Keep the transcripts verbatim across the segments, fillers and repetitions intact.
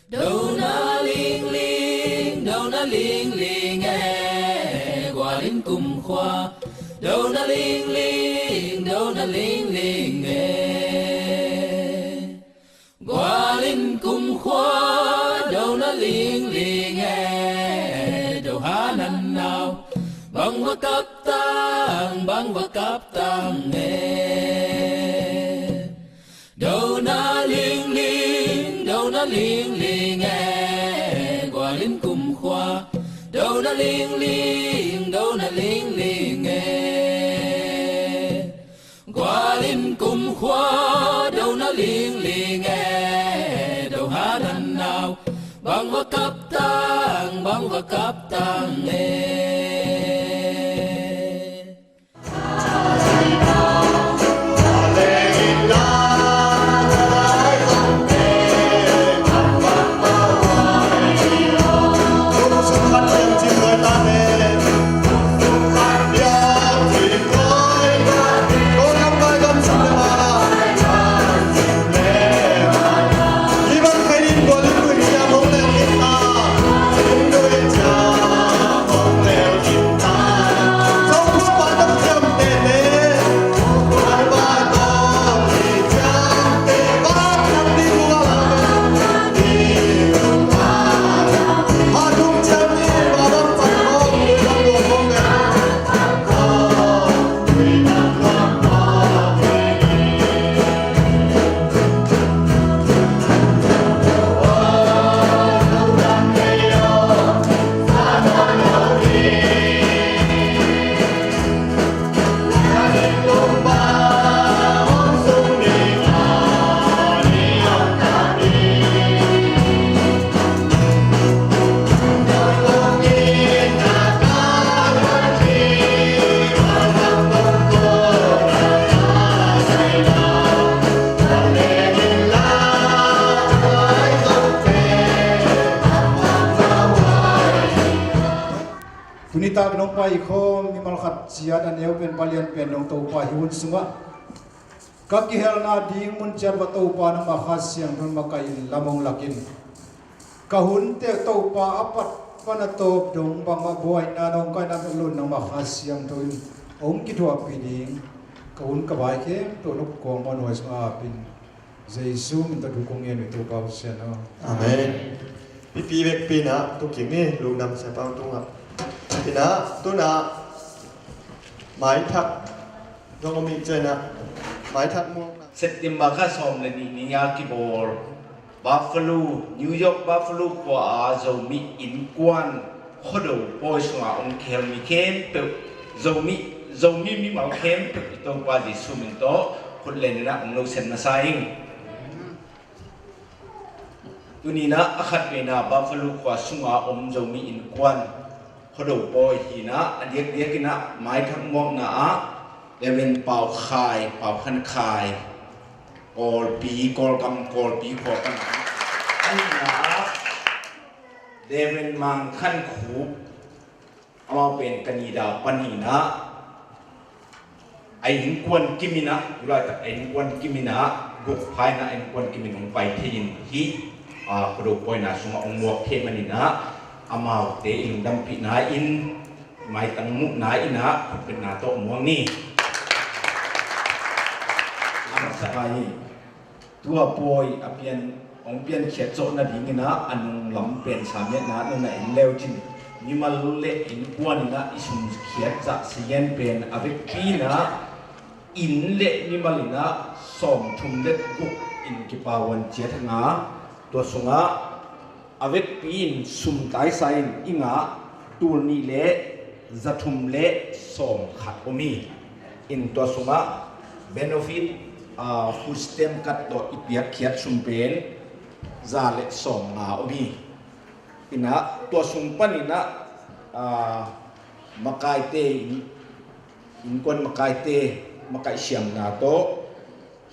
Dona lingling, dona lingling e, gualin kumkhua. Dona lingling, dona lingling e, gualin kumkhua. Dona lingling e, doha nan nau, bang va kap tang, bang va kap tang e. Dona lingling, dona lingling e, gualin kumkhua. Dona lingling, dona lingling e, gualin kumkhua. Dona lingling e, doha nan nau, bang va kap tang, bang va kap tang e. Tuni tak nong pai khawm mimal khat ciat a neu pen, palian pen dong Topa hi hun sungah ka kihelna ding mun ciat va Topa nangmah Kha Siangtho in makaih in lam hong lak in. Ka hun teh Topa a pat pan a tawp dong bangmah buaina nawngkaina lun nangmah Kha Siangtho in hong kithuahpih ding. Ka hun ka vai khempeuh nop kawng mah nuai sungah apin Jesu min tawh thu kong ngen uh hi Topa Pasian aw. Amen. Pipi vekpi inah tu kim hi lungdam siapa tungah. Inah tunah maithak zong om ih cianah maithak muakna. September kha sawm le nih ni a kibawl Buffalo, New York Buffalo khua a Zomi Innkuan Khuado pawi sungah hong kihel mi khempeuh, Zomi, Zomi mimal khempeuh i Topa Jesu min tawh khut le nen ah hong lo sem masa ing. Tuni inah a khat veina Buffalo khua sunga om Zomi Innkuan Khuado pawi hi inah a diakdiak inah maithak muakna ah Reverend Pau Khai, Pau Khan Khai, Kawlpi, Kawlgam Kawlpi khua pan a nihna ah Reverend Mang Khan Khup, amau pen Canada pan hi inah a innkuan kim inah, tu laitak a innkuan kim inah guk pha inah a innkuan kim in hong pai thei in hih, a, Khuado pawina sungah hong muak thei man inah amaute i lungdampihna in maitang muhna inah khutbetna tawh muang ni. A masa hi. Tua pawi a pian, hong piankhiat zawh nading inah a nunglam pen Samiatna nuna en leu cin mimal le innkuan inah i sumkhiat zah sigen pen a vekpi inah inn le mimal inah sawmthum le guk in kipauan ciat hanga tua sungah a vekpi in sum taisa in i ngah tul nih le zathum le sawmkhat om hi. In tua sungah benefit, ah, food stamp card tawh i piakkhiat sum pen za le sawmnga om hi. Inah tua sung pan inah, ah, makaite in, innkuan makaite makaihsiamna tawh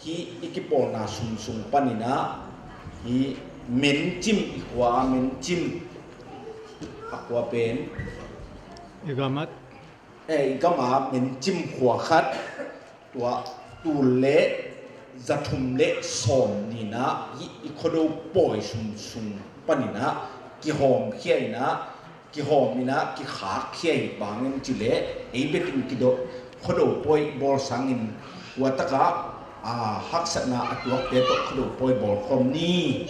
hih i kipawlna sumsung pan inah hih Mencim i khua, Mencim a khua pen i gamat, eh, i gama Mencim khua khat tua tul le zathum le sawm ni inah hih i Khuado pawi sumsung panin ah kihawmkhia in ah, kihawm in ah kikhakkhia hi. Bang hang hiam cih leh ei bekin kidawh Khuado pawi bawl sangin kua takah, ah, haksatna a tuakte tawh Khuado pawi bawl khawm ni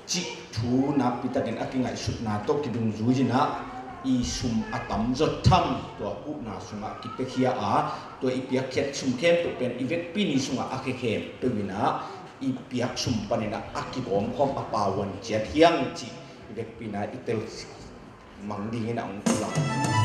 cih thu nakpi takin a kingaihsutna tawh kidungzui in ah, i sum a tamzaw tham tua huhna sungah kipiakhia a, tua i piakkhiat sum khempeuh pen i vekpi ni sungah a khia khempeuh in ah i piak sum panin ah a kigawmkhawm a pawan ciat hi hang cih i vekpi in ah i tel mang dingin a hong lam.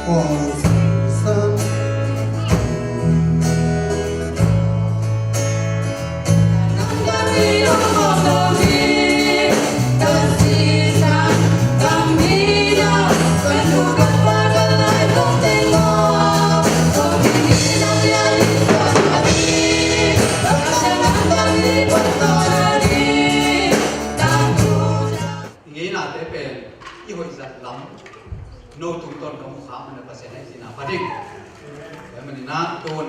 I ngeinate pen i hoih zat lam no tungtawn ka mu kha manin Pasian hehpihna pia ding. Tua manin ah tun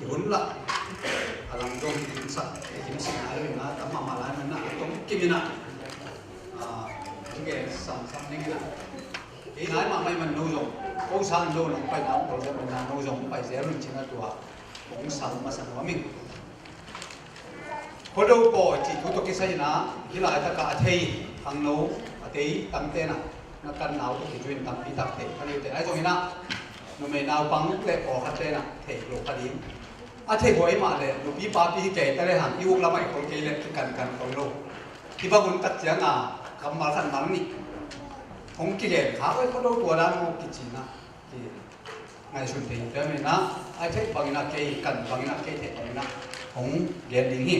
i hun lah a lam dong i kimsak, i kimsak nai lo in ah, tam mahmah lai manin ah a tong kim in ah, ah, i gen samsam ning in ah. Kei nai mahmah i man no zong, ko sang lo nong pai na, ko zong na no zong pai zel un cin ah tua kong sal masa nuam ing. Khuado pawi cih thu tawh kisai in ah, hih laitakah a thei khangno, a tei tangte in ah, na kan nau tawh kicuin tampi tak thei kha liu te. Ahi zongin ah, numei naupang le pawlkhatte in ah thei lo kha ding. A thei buai mah leh, nupi papi hi kei ta le hang, i uk lamah i khol kei leh kikankan khol lo. Hih bang hun tak ciang a, kammal khat mal nih hong kigen kha, oi, khuado tua dan maw kici in ah, ki ngaihsun thei. Tua manin ah, a thei bangin ah kei, kan bangin ah kei, thei bangin ah hong gen ding hi.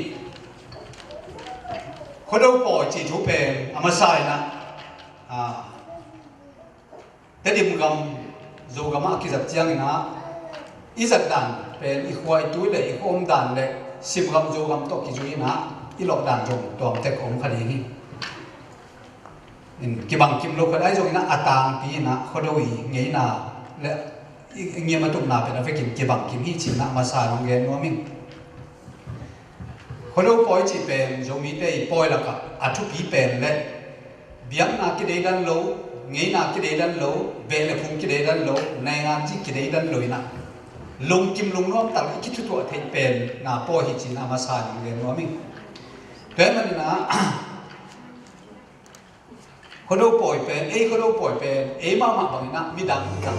Khuado pawi cih thu pen a masa in ah, ah, Tedim gam, Zogam ah kizat ciangin ah, i zat dan pen i khua i tui le i khua om dan le Sim gam Zogam tawh kizui in ah, i lawh dan zong tuamtek om kha ding hi. In kibang kim lo khat ahi zongin ah, a tangpi in ah Khuado i ngeina le i, i ngiam a tupna pen a vekin kibang kim hi cih in ah masa in hong gen nuam ing. Khuado pawi cih pen Zomite i pawi lakah a thupi pen le biakna kideidan lo, ngeina kideidan lo, beh le phung kideidan lo, nainganzi kideidan lo in ah, lungkim lungnuam tak i kithutuah theih pen na pawi hi cih in ah masa in hong gen nuam ing. Tua ahih manin ah, Khuado pawi pen, ei Khuado pawi pen ei mahmah bangin ah midang, midang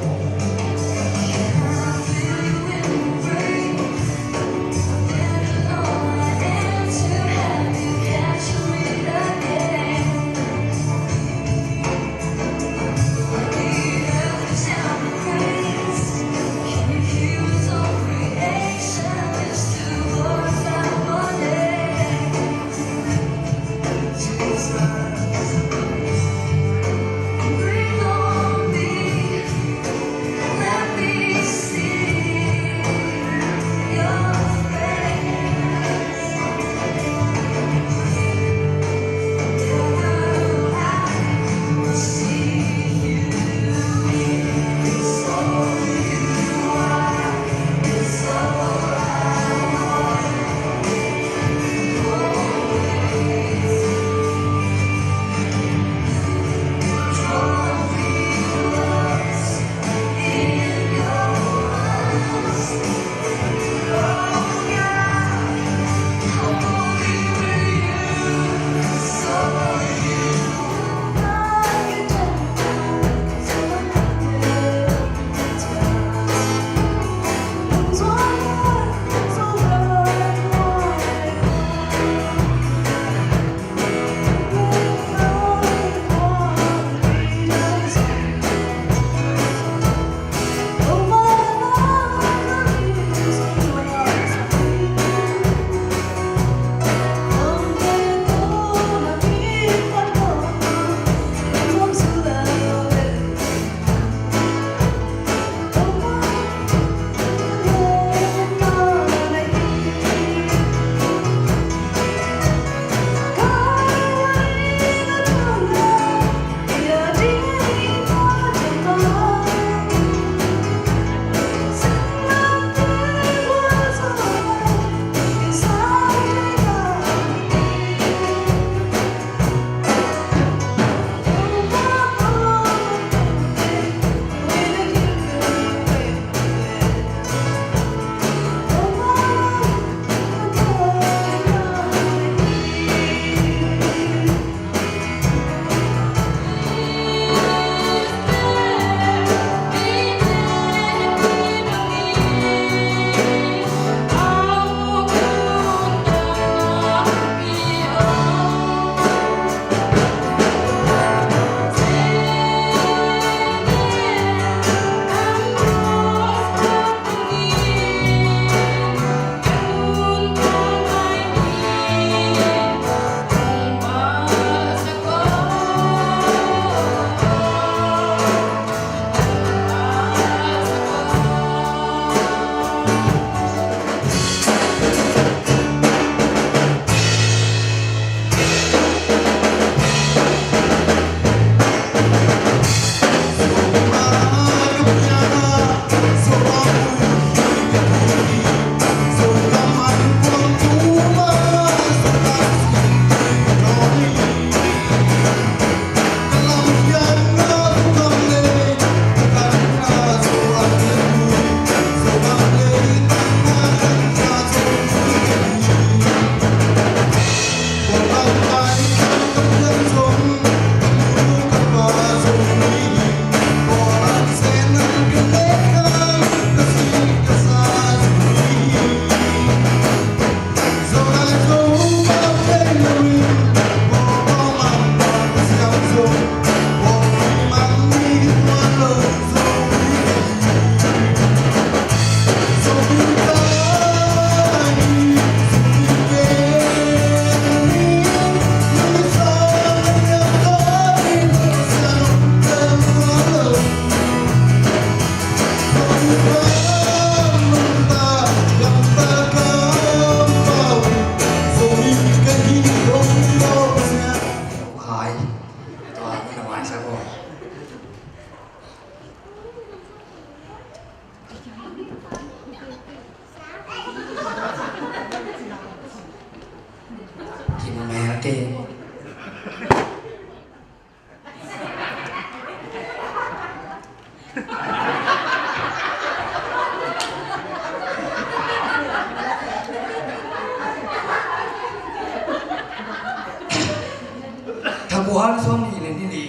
Tua ni sawm nih le ni li,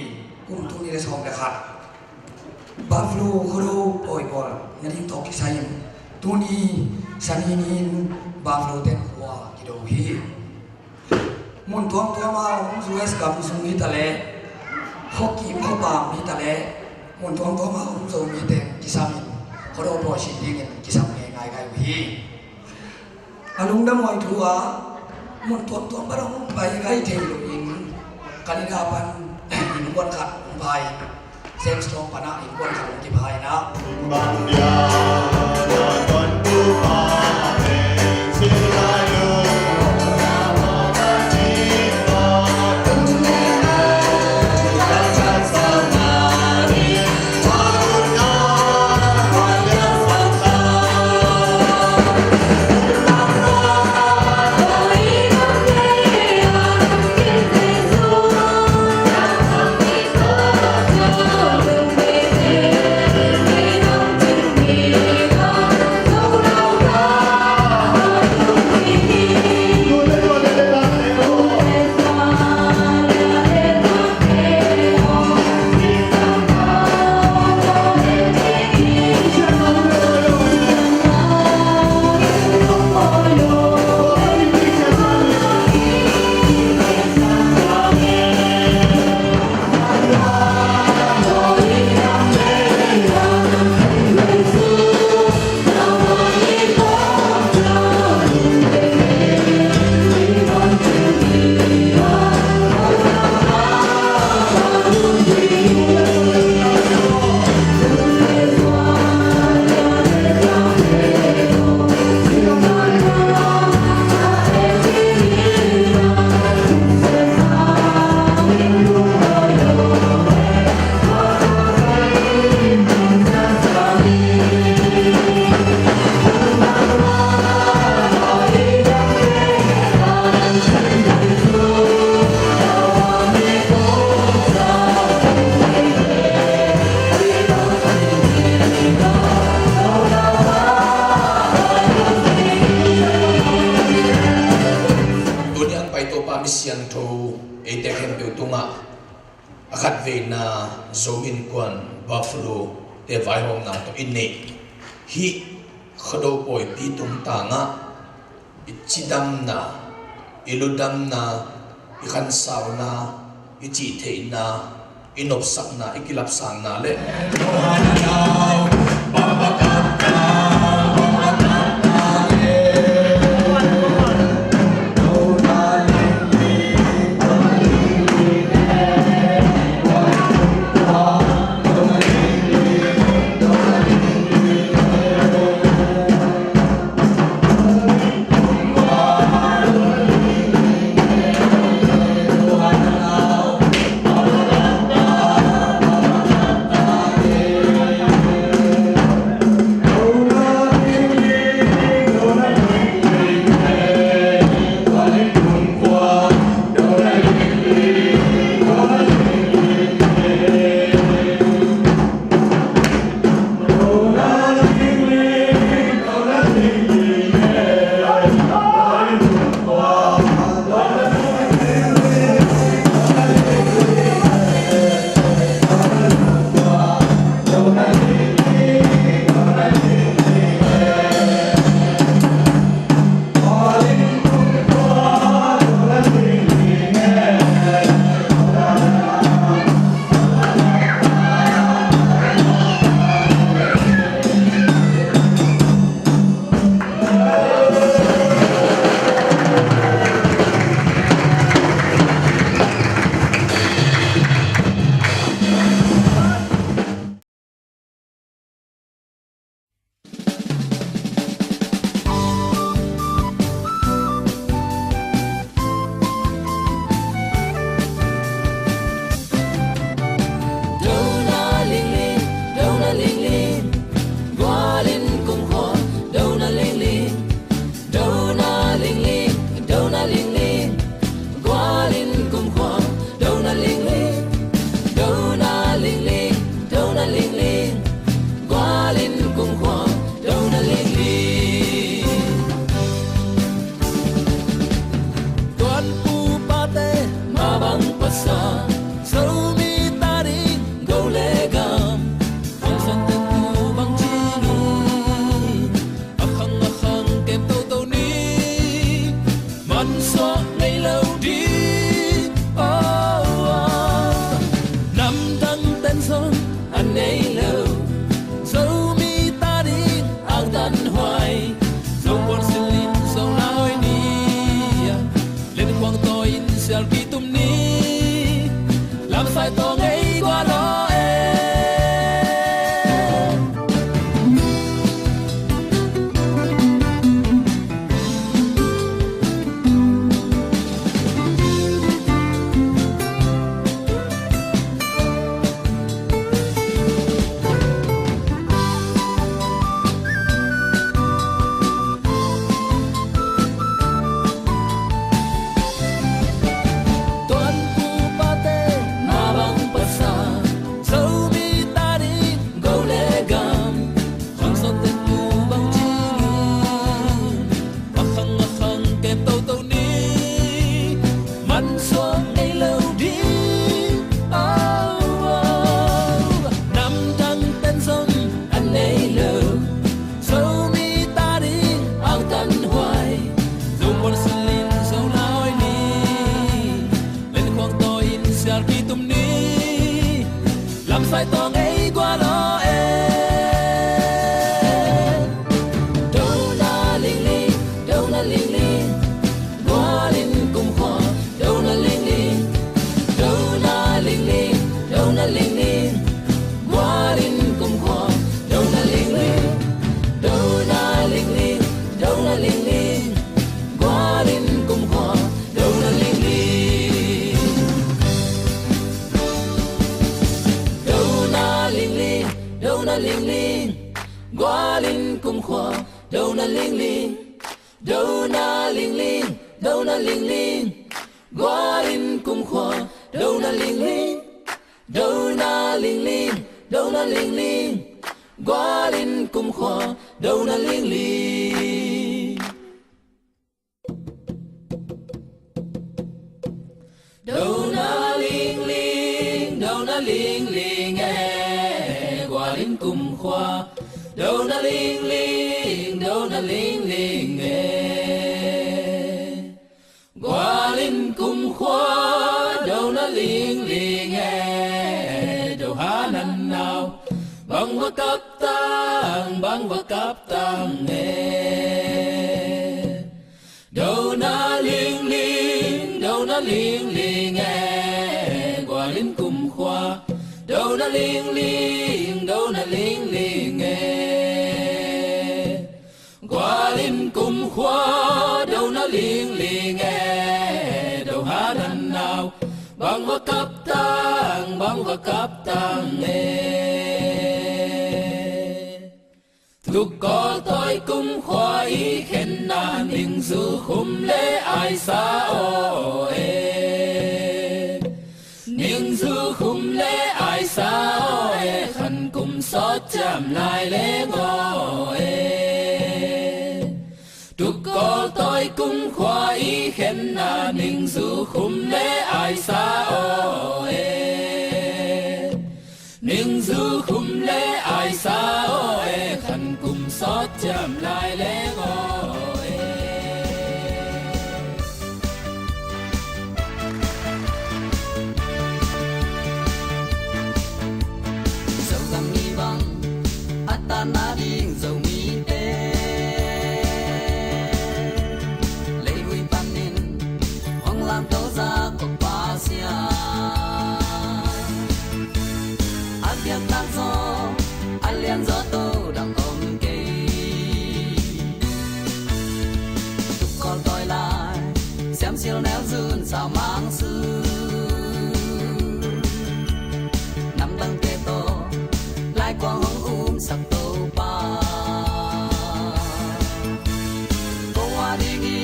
kum tul nih le sawm le khat, Buffalo Khuado pawi bawl nading tawh kisai in tuni Sani ni-in Buffalo ten khua kido hi. Mun tuamtuam a om U S gam sung hi ta leh, khuakim khuapam hi ta leh, mun tuamtuam a om Zomite kisam in Khuado pawi sin dingin kisam ngeingai uh hi. A lungdam huai thu ah mun tuamtuam pan hong pai gai thei loin Canada pan innkuan khat hong pai. Jamestown pan ah innkuan khat hong kipai na. Tuni a hong pai Topa mi siangtho eite khempeuh tungah a khatveina Zo innkuan Buffalo te vaihawmna tawh i neih hih Khuado pawipi tungtangah i cidamna, i ludamna, i khansauna, i cihtheihna, i nopsakna, i kilapsangna le Tuan pu pate, mah bang pasal Gualin kumkhua, dona lingling, dona lingling, dona lingling. Gualin kumkhua, dona lingling, dona lingling, dona lingling. Gualin kumkhua, dona lingling. Dona lingling, dona lingling e, gualin kumkhua. Dona lingling, dona lingling e, gualin kumkhua. Dona lingling e, do hanan nau, bang va kap tang, bang va kap tang e. Dona lingling, dona lingling e, gualin kumkhua. Dona lingling, dona lingling e, gualin kumkhua. Dona lingling e, do hanan nau, bang va kap tang, bang va kap tang e. Tuk Kawl tawi kumkhua i khenna, ningzu khum le aisa aw e. Ningzu khum le aisa aw e, khan kum sawt ciam lai leng aw e. Tuk Kawl tawi kumkhua i khenna, ningzu khum le aisa aw e. Ningzu khum le aisa aw e, khan kum sawt ciam lai leng aw e. Zogam i bang a tan nading Zomite, leihui panin hong lamto zak ko Pasian. A biaknak zaw, a lian zaw to dang om kei. Tuk Kawl tawi lai, Siam Sil Nel Zun Sau Mang Su, namdangte tawh laikuang hong umsak Topa, ko a ding i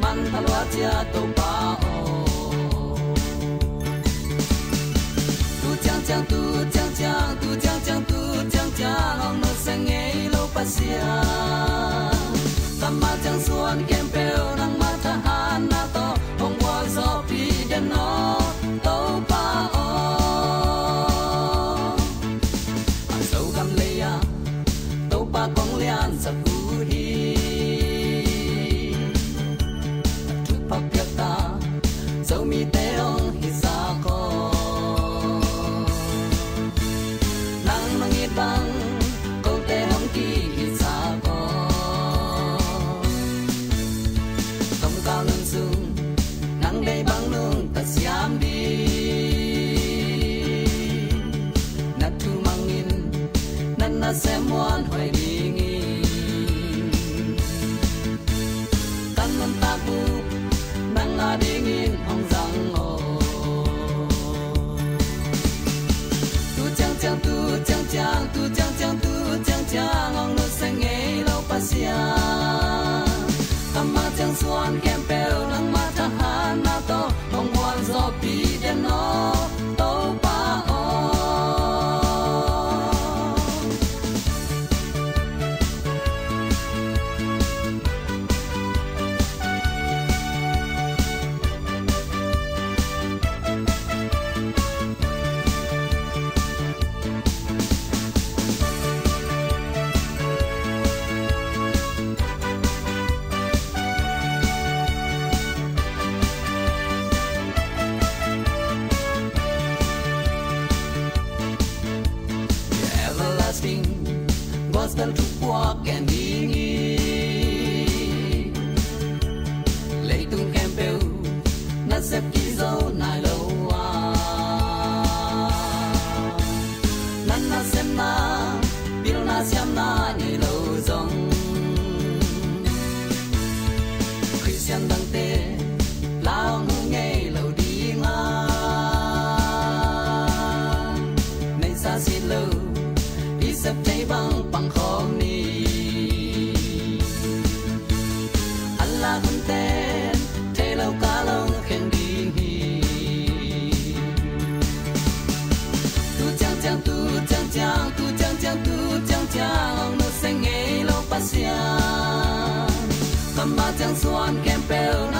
mantha lua ciat Topa aw. Tu ciangciang, tu ciangciang, tu ciangciang, tu ciangciang hong nusia ngei lo Pasian, kammal ciang suan khempeuh nangma thahatna tawh hong gualzawhpih den aw Topa aw. A Zogam lei-ah Topa kong liansak uh hi. A thupha piakta Zomite hong hihsak aw. Nang nong it bang kote hong kihihsak aw. Tawmkal nun sung nang deih bang nungta siam ding, na thu mangin na nasem muanhuai dingin, ka nuntak uh nang a dingin hong zang aw. Tu ciangciang, tu ciangciang, tu ciangciang, tu ciangciang hong nusia ngei lo Pasian, kammal ciang suan khempeuh nangma thahatna tawh hong gualzawhpih den aw Topa aw. Everlasting gospel thupuak gen ding hi. Leitung khempeuh nasep kik zo nai lo a, na nasepna pilna siamna nei lo zong, Khristian dangte la hong hu ngei lo ding a, neihsa sit lo i Sep thei bang pang khawm ni. A lak hunte thei lo ka lo kheng ding hi. Tu ciang ciang, tu ciang ciang, tu ciang ciang, tu ciang ciang, ong nusia ngei lo Pasian. Kammal ciang suan khempeuh